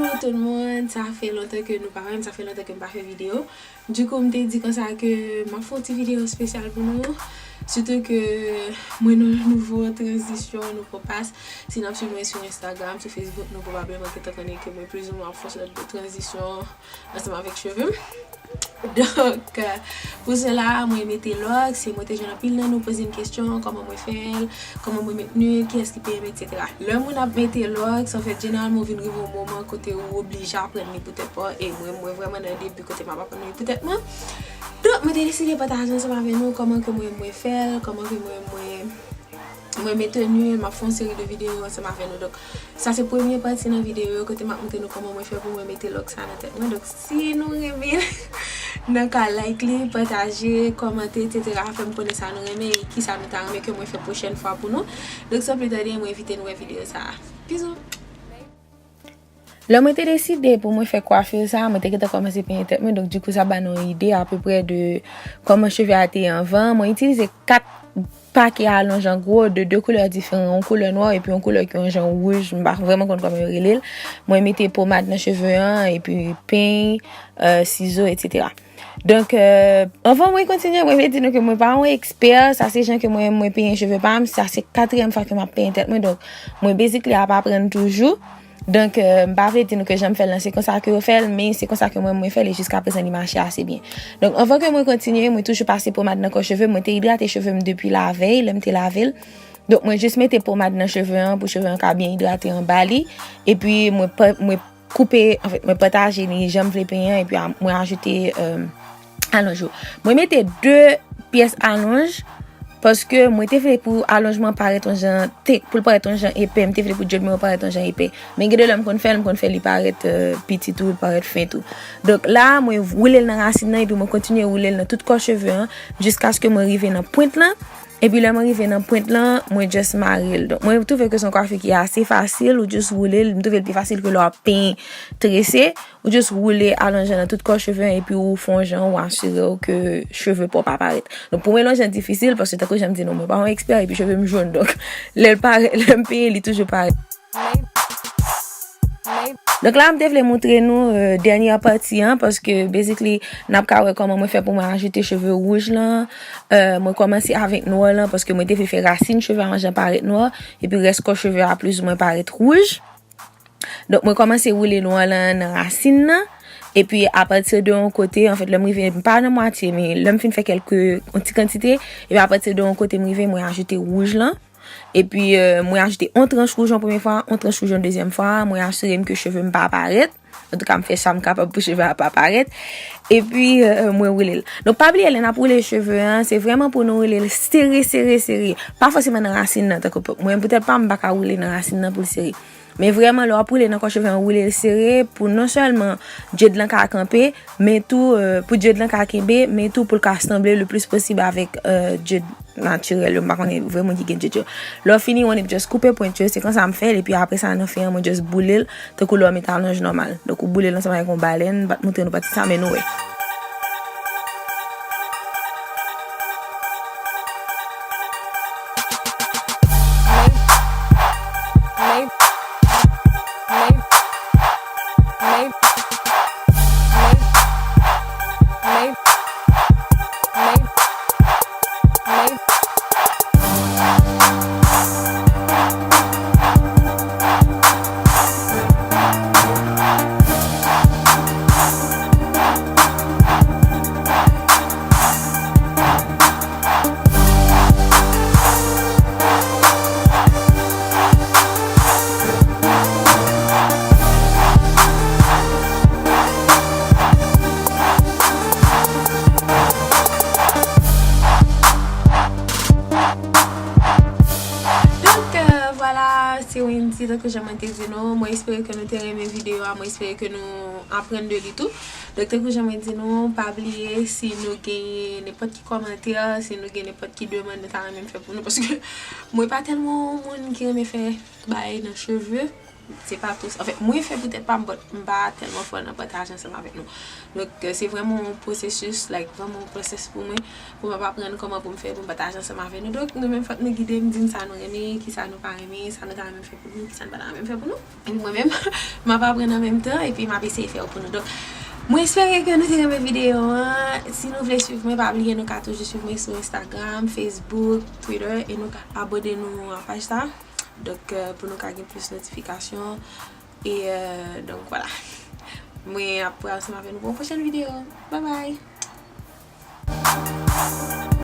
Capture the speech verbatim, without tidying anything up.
Bonjour tout le monde, sa fè lontan ke nou pa wè m, sa fè lontan ke m pa fè videyo. Dikou, m te di konsa ke m ap fè yon ti videyo espesyal pou nou. Sitou ke mwen nan nouvo tranzisyon, nouvo pas. Si n ap swiv mwen sou Instagram, sou Facebook, nou pwobableman gentan konnen ke mwen plizoumwen ap fè yon sòt de tranzisyon ansanm avèk cheve m. Donk, euh, pou sela, mwen mete lòks, e mwen te jwenn anpil nan nou poze m kesyon, kòman mwen fè l, kòman mwen mentni l, kiyès ki peye m, etsetera. Lè moun ap mete lòks, anfèt, jeneralman, ou vin rive yon moman kote ou oblije aprann li pou tèt pa w, e mwen, mwen vrèman nan debi kote m ap aprann li pou tèt mwen. Donk, mwen te deside pataje ansanm avè nou kòman ke mwen, mwen fè l, kòman ke mwen, mwen mwen mentni l, m ap fè yon seri de videyo ansanm avè nou. Donk, sa se premye pati nan videyo yo kote m ap montre nou kòman mwen fè pou mwen mete lòk sa nan tèt mwen. Donk, si nou renmen l, nan ka like li, pataje, kòmante, etsetera. Fè m konnen sa nou renmen e kisa nou ta renmen ke mwen fè pwochèn fwa pou nou. Donk, san pli tande, mwen envite nou wè videyo sa a. Bizou! Lè mwen te deside pou mwen fè kwafi sa, mwen te gentan kòmanse penyen tèt mwen, donk dikou sa ba nou yon ide apeprè de kòman cheve a te ye anvan. Mwen itilize kat pake alonj an gwo, de de koulè diferan, yon koulè nwa epi yon koulè ki yon jan wouj, m pa vrèman konn kòman yo rele l. Mwen mete pomad nan cheve an, epi peny, euh, sizo, etsetera. Donk, euh, anvan mwen kontinye, mwen vle di nou ke mwen pa yon ekspè, sa se jan ke mwen, mwen penyen cheve pa m, sa se katriyèm fwa ke m ap penyen tèt mwen, donk mwen basically ap aprann toujou. Donk, euh, m pa vle di nou ke jan m fè l lan se konsa ke yo fè l, men se konsa ke mwen, mwen fè l, e jiska prezan li mache ase byen. Donk, anvan ke mwen kontinye, mwen toujou pase pomad nan kò cheve m, mwen te idrate cheve m depi lavèy, lè m te lave l. Donk, mwen jis mete pomad nan cheve an pou cheve an ka byen idrate anba li. Epi, mwen pa, mwen koupe, anfèt, mwen pataje li jan m vle penyen an, epi a, mwen ajoute, euh, alonj yo. Mwen mete de pyès alonj, paske mwen te vle pou alonjman parèt yon jan, te, pou l parèt yon jan epè, m te vle pou dread mwen yo parèt yon jan epè. Men gen de lè m konn fè l, m konn fè li parèt, euh, piti tou, parèt fen tou. Donk la, mwen woule l nan rasin nan, epi mwen kontinye woule l nan tout kò cheve an, jiskaske mwen rive nan pwent lan. Epi lè mwen rive nan pwent lan, mwen just mare l. Donk, mwen twouve ke se yon kwafi ki ase fasil, ou just woule l, m twouve l pi fasil ke lè w ap penyen trese, ou just woule alonj lan nan tout kò cheve an, epi ou fè yon jan, ou asire w ke cheve pa w pa parèt. Donk, pou mwen, l yon jan difisil, paske tankou jan m di nou, mwen pa yon ekspè, epi cheve m jòn, donk, lè l parèt, lè m penyen, li toujou parèt. Donk la, m te vle montre nou, euh, dènyè pati an, paske, basically, n ap ka wè kòman mwen fè pou mwen ajoute cheve wouj lan. Euh, mwen kòmanse avèk nwa lan, paske mwen te vle fè rasin cheve an jan parèt nwa, epi rès kò cheve a plizoumwen parèt wouj. Donk, mwen kòmanse woule nwa lan nan rasin nan. Epi, apati de yon kote, anfèt, lè m rive, m pa nan mwatye, men lè m fin fè kèlke, yon ti kantite, epi apati de yon kote m rive, mwen ajoute wouj lan. Epi, euh, mwen ajoute yon tranch wouj yon premye fwa, yon tranch wouj yon dezyèm fwa, mwen asire m ke cheve m pa parèt. Antouka, m fè sa m kapab pou cheve a pa parèt. Epi, euh, mwen woule l. Donk, pa bliye, lè n ap woule cheve an, se vrèman pou nou woule l sere, sere, sere. Pa fòseman nan rasin nan, tankou mwen, poutèt pa m, m pa ka woule nan rasin nan pou l sere. Men vrèman, lè w ap woule nan kò cheve an, woule l sere pou non sèlman dread lan ka kanpe, men tou, euh, pou dread lan ka kenbe, men tou pou l ka sanble le plis posib avèk, euh, dread natirèl yo. M pa konnen vrè moun ki gen dread yo. Lè w fini, w annik just koupe pwent yo, se konsa m fè l, epi apre sa, nan fen an, mwen just boule l, tankou lè w mete alonj nòmal. Donk, ou boule l ansanm avèk yon balèn, m pa t montre nou pati sa, men nou wè. Donk, euh, vwala, se Wendy, tankou jan mwen te di nou. Mwen espere ke nou te renmen videyo a, mwen espere ke nou aprann de li tou. Donk, tankou jan mwen di nou, pa bliye, si nou genyen nenpòt ki kòmantè, si nou gen nenpòt ki demann nou ta renmen m fè pou nou, paske mwen pa tèlman yon moun ki renmen fè bagay nan cheve. Se pa tou, anfen, mwen fè pou tèt pa m, but m pa tèlman fò nan pataje ansanm avèk nou. Donk, euh, se vrèman yon pwosesis, like, vrèman yon pwosès pou mwen, pou m ap aprann kòman pou m fè pou m pataje ansanm avèk nou. Donk, nou menm fòk nou gide m, di m sa nou renmen, ki sa nou pa renmen, sa nou ta renmen fè pou nou, ki sa nou pa ta renmen fè pou nou. Epi mwen menm, m ap aprann an menm tan, epi m ap eseye fè yo pou nou. Donk, mwen espere ke nou te renmen videyo an. Si nou vle swiv mwen, pa bliye nou ka toujou swiv mwen sou Instagram, Facebook, Twitter, e nou ka abone nou a paj sa. Donk, euh, pou nou ka gen plis notifikasyon. E, euh, donk, vwala. Mwen ap pral ansanm avè nou pou yon pwochèn videyo. Bye bye!